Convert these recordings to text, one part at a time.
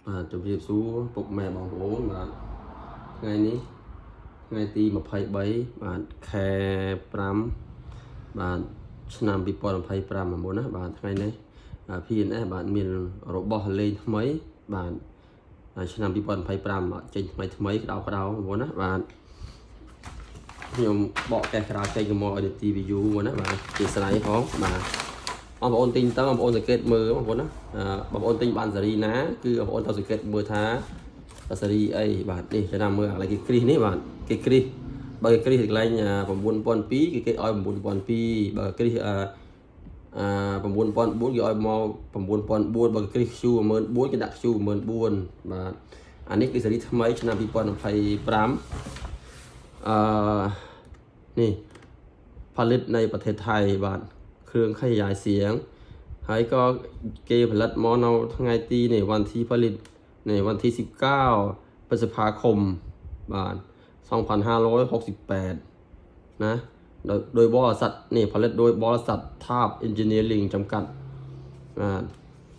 បាទជម្រាបសួរពុកម៉ែបងប្អូនបាទថ្ងៃនេះថ្ងៃទី23បាទខែ5បាទឆ្នាំ2025មកមុនណាបាទថ្ងៃនេះ PNS បាទមានរបស់លេងថ្មីបាទឆ្នាំ2025បាទចេញថ្មីថ្មីក្តៅក្តៅបងប្អូនណាបាទខ្ញុំបកកេះក្រៅចេញមកឲ្យទី view មកណាបាទជាស្រ័យផងបាទបងប្អូនទិញទៅបងប្អូនសង្កេតមើលបងប្អូនណាបងប្អូនទិញបានសេរីណាគឺបងប្អូនត្រូវសង្កេតមើលថាសេរីអីបាទនេះចំណាំមើលកន្លែងគេគ្រីសនេះបាទគេគ្រីសបើគេគ្រីសកន្លែង9002គឺគេឲ្យ9002បើគ្រីសអឺអា9004គេឲ្យមក9004បើគ្រីស Q 14000គេដាក់ Q 14000បាទអានេះគឺសេរីថ្មីឆ្នាំ2025អឺនេះផលិតในប្រទេសថៃបាទគ្រឿងขยายเสียงហើយក៏គេផលិតមកនៅថ្ងៃទីនេះวันที่ผลิตในวันที่19พฤษภาคมបាទ2568นะโดยบริษัทนี่ผลิตโดยบริษัททาบ Engineering จำกัดបាទ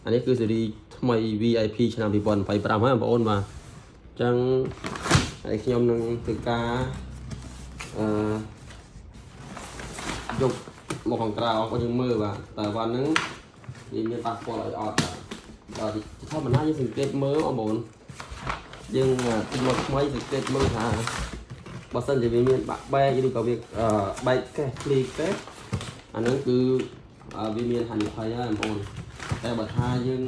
អានេះគឺស៊េរីថ្មី VIP ឆ្នាំ2025ហើយបងប្អូនបាទអញ្ចឹងហើយខ្ញុំនឹងធ្វើការអឺយកមកខាងក្រៅបងប្អូនយើងមើលបាទតើវ៉ាន់ហ្នឹងវាមានប៉ះពាល់អីអត់បាទបាទធម្មតាយើងសង្កេតមើលបងប្អូនយើងទិញមកថ្មីសង្កេតមើលថាបើសិនជាវាមានបាក់បែកឬក៏វាបែកកេះភ្លីកេះអាហ្នឹងគឺវាមានហានិភ័យហើយបងប្អូនតែបើថាយើង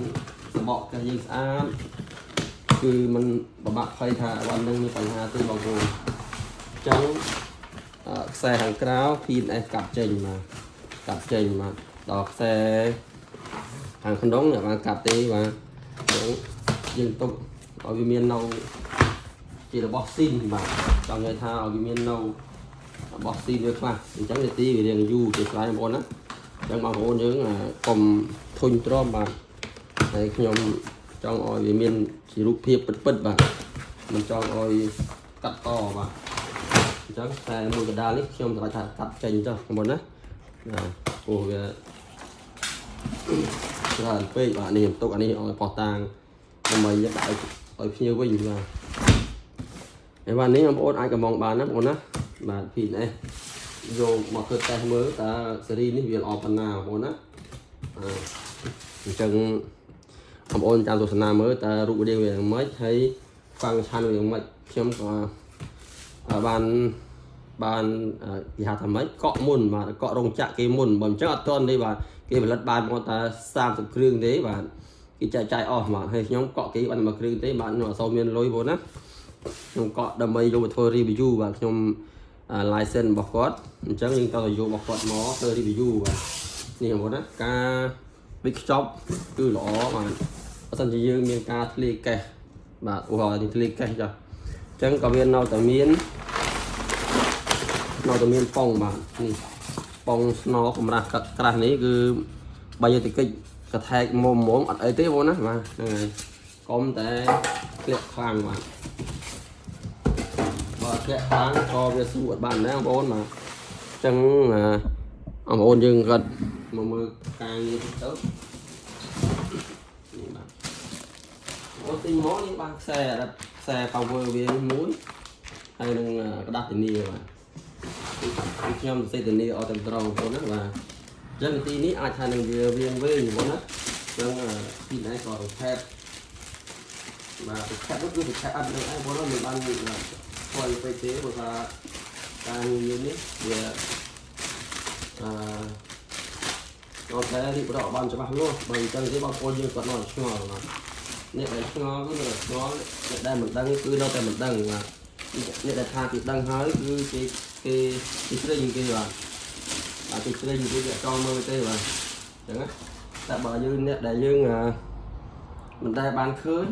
សបកកេះយើងស្អាតគឺมันពិបាកភ័យថាវ៉ាន់ហ្នឹងមានបញ្ហាទេបងប្អូនអញ្ចឹងខ្សែខាងក្រៅ PNS កាត់ចេញមកកាត់ចេញមកដល់ខ្សែខាងក្នុងអ្នកបានកាត់ទេបាទអញ្ចឹងយើងទុកឲ្យវាមាននៅជារបស់ស៊ីនបាទចង់និយាយថាឲ្យវាមាននៅរបស់ស៊ីនវាខ្លះអញ្ចឹងនាទីវារៀងយូរជាស្រ័យបងប្អូនណាអញ្ចឹងបងប្អូនយើងកុំធុញទ្រាំបាទហើយខ្ញុំចង់ឲ្យវាមានជារូបភាពពិតៗបាទមិនចង់ឲ្យកាត់តបាទអញ្ចឹងតែមួយកដាលនេះខ្ញុំសម្រេចថាកាត់ចេញចុះបងប្អូនណាបាទព្រោះវាច្រើនពេកបាទនេះខ្ញុំទុកអានេះឲ្យផុសតាងដើម្បីយកដាក់ឲ្យភ្ញៀវវិញបាទហើយបាទនេះបងប្អូនអាចកំងបានណាបងប្អូនណាបាទ PNS យកមកធ្វើតេស្តមើលតើស៊េរីនេះវាល្អប៉ុណ្ណាបងប្អូនណាអញ្ចឹងបងប្អូនចាំទស្សនាមើលតើរូបរាងវាយ៉ាងម៉េចហើយ function វាយ៉ាងម៉េចខ្ញុំក៏បានបានគេហៅថាម៉េចកក់មុនបាទកក់រោងចក្រគេមុនបើមិនចឹងអត់ទាន់ទេបាទគេផលិតបានមកតែ30គ្រឿងទេបាទគេចែកចាយអស់បាទហើយខ្ញុំកក់គេបានមួយគ្រឿងទេបាទខ្ញុំអត់សូវមានលុយបងណាខ្ញុំកក់ដើម្បីយកមកធ្វើ review បាទខ្ញុំ license របស់គាត់អញ្ចឹងយើងត្រូវតែយករបស់គាត់មកធ្វើ review បាទនេះបងប្អូនណាការវិចខ្ចប់គឺល្អបាទបើសិនជាយើងមានការធ្លាយកេះបាទឧទាហរណ៍នេះធ្លាយកេះចុះអញ្ចឹងក៏វានៅតែមានប៉ុងបាទនេះប៉ុងស្នកម្រាស់កាត់ក្រាស់នេះគឺបើយកទៅកិច្ចកថែកមុំមុំអត់អីទេបងណាបាទហ្នឹងហើយកុំតែធ្លាក់ខ្លាំងបាទបើធ្លាក់ខ្លាំងក៏វាស៊ូអត់បានដែរបងប្អូនបាទអញ្ចឹងបងប្អូនយើងគាត់មកមើលការងារទៅនេះបាទអូទិញមកនេះបានខ្សែខ្សែ power វាមួយហើយនឹងក្រដាសធានាបាទគឺខ្ញុំសរសេរធានាអត់ត្រឹមត្រូវបងប្អូនណាបាទអញ្ចឹងនាទីនេះអាចថានឹងវារៀងវែងបងប្អូនណាអញ្ចឹងពីនេះក៏រំភើបបាទរំភើបនោះគឺរំភើបអត់នឹងឯងបងប្អូនមិនបានស្គាល់ពេកទេព្រោះថាការងារនេះវាអឺចូលតែរៀបរាប់បានច្បាស់លាស់បើអញ្ចឹងទេបងប្អូនយើងគាត់នៅឆ្ងល់បាទអ្នកដែលឆ្ងល់គឺនៅតែឆ្ងល់អ្នកដែលមិនដឹងគឺនៅតែមិនដឹងបាទអ្នកដែលថាគេដឹងហើយគឺគេគេគេស្រេញគេបាទបាទគេស្រេញគេគេចង់មើលទេបាទអញ្ចឹងណាតែបើយើងអ្នកដែលយើងមិនដែលបានឃើញ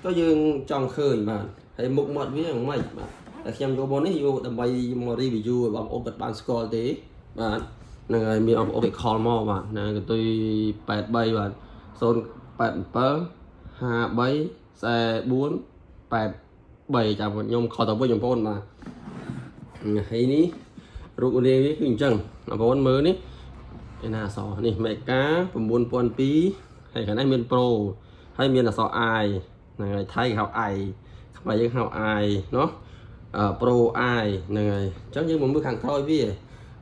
ក៏យើងចង់ឃើញបាទហើយមុខមាត់វាយ៉ាងម៉េចបាទតែខ្ញុំយកមកនេះយកដើម្បីមក review ឲ្យបងប្អូនគាត់បានស្គាល់ទេបាទហ្នឹងហើយមានបងប្អូនគេ call មកបាទណាកន្ទុយ83បាទ087 53 44 83ចាំខ្ញុំខលទៅវិញបងប្អូនបាទហើយនេះរូបរាងវាគឺអញ្ចឹងបងប្អូនមើលនេះឯណាអសនេះមេកា9002ហើយខាងនេះមាន Pro ហើយមានអក្សរ I ហ្នឹងហើយថៃគេហៅ I ខ្មែរយើងហៅ I เนาะអឺ Pro I ហ្នឹងហើយអញ្ចឹងយើងមកមើលខាងក្រោយវា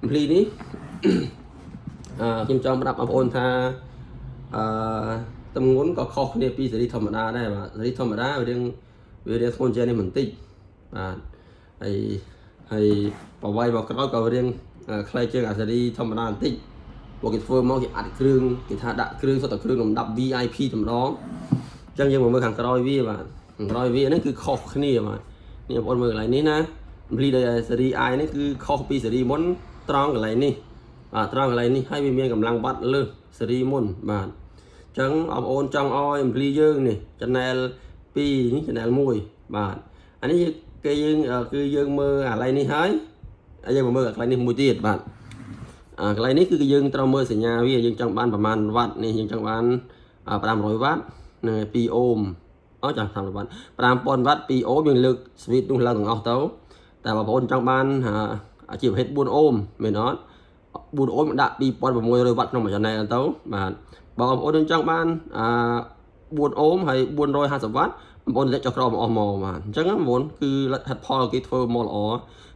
អំភ្លីនេះ អឺខ្ញុំចង់ប្រាប់បងប្អូនថាអឺទម្ងន់ក៏ខុសគ្នាពីស៊េរីធម្មតាដែរបាទស៊េរីធម្មតាវារៀងធ្ងន់ជាងនេះបន្តិចបាទហើយហើយបវ័យមកក្រោយក៏រៀងខ្លីជាងអាស៊េរីធម្មតាបន្តិចពួកគេធ្វើមកគេអាត់គ្រឿងគេថាដាក់គ្រឿងសុទ្ធតែគ្រឿងលំដាប់ VIP តែម្ដងអញ្ចឹងយើងមកមើលខាងក្រោយវាបាទខាងក្រោយវាហ្នឹងគឺខុសគ្នាបាទនេះបងប្អូនមើលកន្លែងនេះណាអំភ្លីដោយស៊េរី i នេះគឺខុសពីស៊េរីមុនត្រង់កន្លែងនេះ បាទត្រង់កន្លែងនេះហើយវាមានកម្លាំងវ៉ាត់លើសស៊េរីមុនបាទអញ្ចឹងបងប្អូនចង់ឲ្យអំភ្លីយើងនេះ channel 2នេះ channel 1បាទអានេះគេយើងគឺយើងមើលអាកន្លែងនេះហើយហើយយើងមកមើលអាកន្លែងនេះមួយទៀតបាទអាកន្លែងនេះគឺយើងត្រូវមើលសញ្ញាវាយើងចង់បានប្រមាណវ៉ាត់នេះយើងចង់បាន500វ៉ាត់និង2អូមអត់ចាំ500វ៉ាត់5000វ៉ាត់2អូមយើងលើក switch នោះឡើងទាំងអស់ទៅតែបងប្អូនចង់បានជាប្រភេទ4អូមមែនអត់ 4អូមដាក់2600វ៉ាត់ក្នុងមួយ channel ទៅបាទបើបងប្អូនចង់បានអា4អូមហើយ450វ៉ាត់បងប្អូនលាក់ចុះក្រោមអស់មកបាទអញ្ចឹងបងប្អូនគឺលទ្ធផលគេធ្វើមកល្អ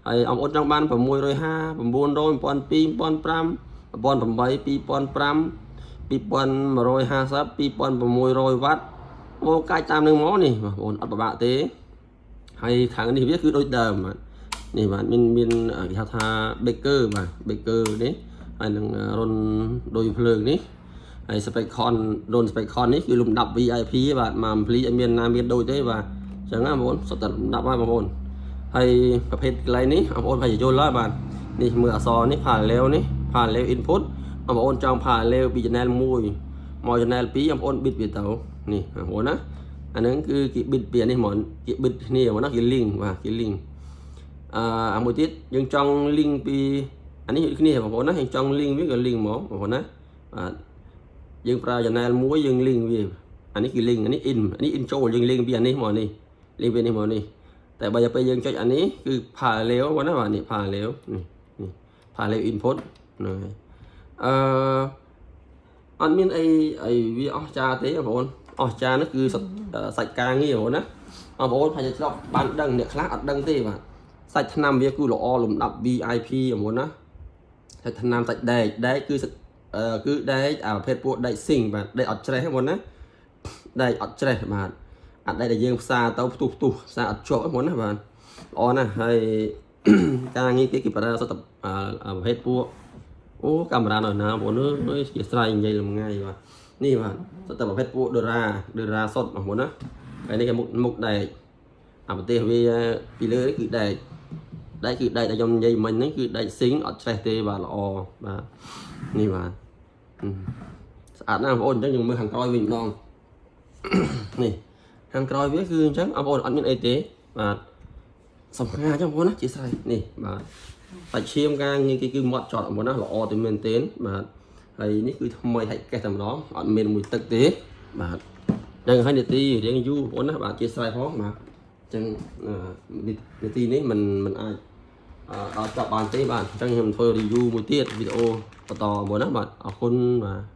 ហើយបងប្អូនចង់បាន650 900 1200 1500 1800 2500 2150 2600វ៉ាត់បងកាច់តាមនឹងមកនេះបងប្អូនអត់ពិបាកទេហើយខាងនេះវាគឺដូចដើមបាទនេះបាទមានមានគេហៅថា breaker បាទ breaker នេះហើយនឹងរុនដោយភ្លើងនេះហើយ Speakon រុន Speakon នេះគឺលំដាប់ VIP បាទមកអំភ្លីអត់មានណាមានដូចទេបាទអញ្ចឹងណាបងប្អូនសុទ្ធតែលំដាប់ហើយបងប្អូនហើយប្រភេទកន្លែងនេះបងប្អូនប្រហែលជាយល់ហើយបាទនេះមើលអក្សរនេះ parallel នេះ parallel input បងប្អូនចង់ parallel ពី channel 1មក channel 2បងប្អូនប៊ិតវាទៅនេះបងប្អូនណាអាហ្នឹងគឺគេប៊ិតពីនេះហ្មងគេប៊ិតគ្នាហ្មងណាគេ link បាទគេ link អឺអាមួយទៀតយើងចង់ link ពីអានេះដូចគ្នាបងប្អូនណាយើងចង់ link វាក៏ link មកបងប្អូនណាបាទយើងប្រើ channel មួយយើង link វាអានេះគឺ link អានេះ in អានេះ in ចូលយើង link ពីអានេះមកនេះ link ពីនេះមកនេះតែបើពេលយើងចុចអានេះគឺ parallel បងណាបាទនេះ parallel នេះនេះ parallel input ហ្នឹងហើយអឺអត់មានអីអីវាអស់ចាទេបងប្អូនអស់ចានោះគឺសាច់ការងារបងប្អូនណាបងប្អូនប្រហែលជាឆ្លប់បានដឹងអ្នកខ្លះអត់ដឹងទេបាទសាច់ថ្នាំវាគឺល្អលំដាប់ VIP បងប្អូនណាសាច់ថ្នាំសាច់ដែកដែកគឺគឺដែកអាប្រភេទពួកដែកស៊ីងបាទដែកអត់ច្រេះបងប្អូនណាដែកអត់ច្រេះបាទអាដែកដែលយើងផ្សារទៅផ្ទុះផ្ទុះផ្សារអត់ជាប់បងប្អូនណាបាទល្អណាស់ហើយ ការងារគេគេប្រើសុទ្ធតែប្រភេទពួកអូកាមេរ៉ានៅណាបងប្អូនអើយជាស្រ័យនិយាយលំថ្ងៃបាទនេះបាទសុទ្ធតែប្រភេទពួកដូរ៉ាដូរ៉ាសុទ្ធបងប្អូនណាហើយនេះគេមុខមុខដែកអាប្រទេសវាពីលើនេះគឺដែកដែកគឺដែកដែលខ្ញុំនិយាយមិញហ្នឹងគឺដែកស៊ីងអត់ច្រេះទេបាទល្អបាទនេះបាទស្អាតណាស់បងប្អូនអញ្ចឹងយើងមើលខាងក្រោយវិញម្ដង នេះខាងក្រោយវាគឺអញ្ចឹងបងប្អូនអត់មានអីទេបាទសំខាន់អញ្ចឹងបងប្អូនណាជាស្រ័យនេះបាទសាច់ឈាមការងារគេគឺម៉ត់ចត់បងប្អូនណាល្អទៅមែនទែនបាទហើយនេះគឺថ្មីហាច់កេះតែម្ដងអត់មានមួយទឹកទេបាទដឹងហើយនាទីរៀងយូរបងប្អូនណាបាទជាស្រ័យផងបាទអញ្ចឹងនាទីនេះมันมันអាចដល់ចប់បានទេបាទអញ្ចឹងខ្ញុំធ្វើ review មួយទៀតវីដេអូបន្តបងប្អូនណាបាទអរគុណបាទ។